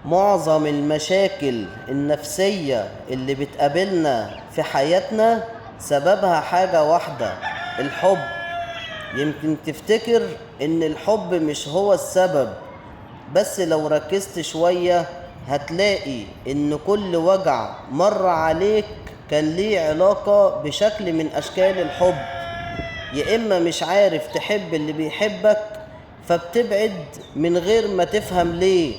معظم المشاكل النفسية اللي بتقابلنا في حياتنا سببها حاجة واحدة: الحب. يمكن تفتكر إن الحب مش هو السبب، بس لو ركزت شوية هتلاقي إن كل وجع مر عليك كان ليه علاقة بشكل من أشكال الحب. يا إما مش عارف تحب اللي بيحبك فبتبعد من غير ما تفهم ليه،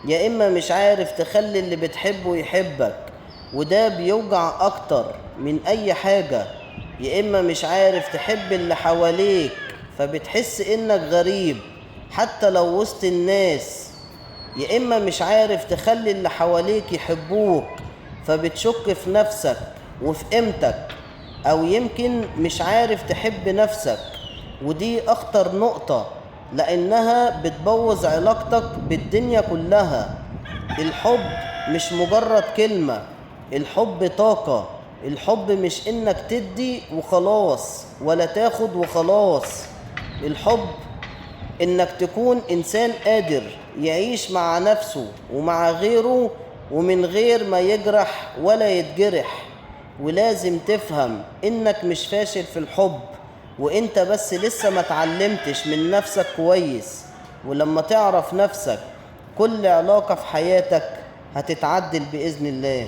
يا إما مش عارف تخلي اللي بتحبه يحبك وده بيوجع أكتر من أي حاجة، يا إما مش عارف تحب اللي حواليك فبتحس إنك غريب حتى لو وسط الناس، يا إما مش عارف تخلي اللي حواليك يحبوك فبتشك في نفسك وفي قيمتك، أو يمكن مش عارف تحب نفسك، ودي أخطر نقطة لأنها بتبوظ علاقتك بالدنيا كلها. الحب مش مجرد كلمة، الحب طاقة. الحب مش إنك تدي وخلاص ولا تاخد وخلاص، الحب إنك تكون إنسان قادر يعيش مع نفسه ومع غيره ومن غير ما يجرح ولا يتجرح. ولازم تفهم إنك مش فاشل في الحب، وإنت بس لسه ما اتعلمتش من نفسك كويس. ولما تعرف نفسك كل علاقة في حياتك هتتعدل بإذن الله.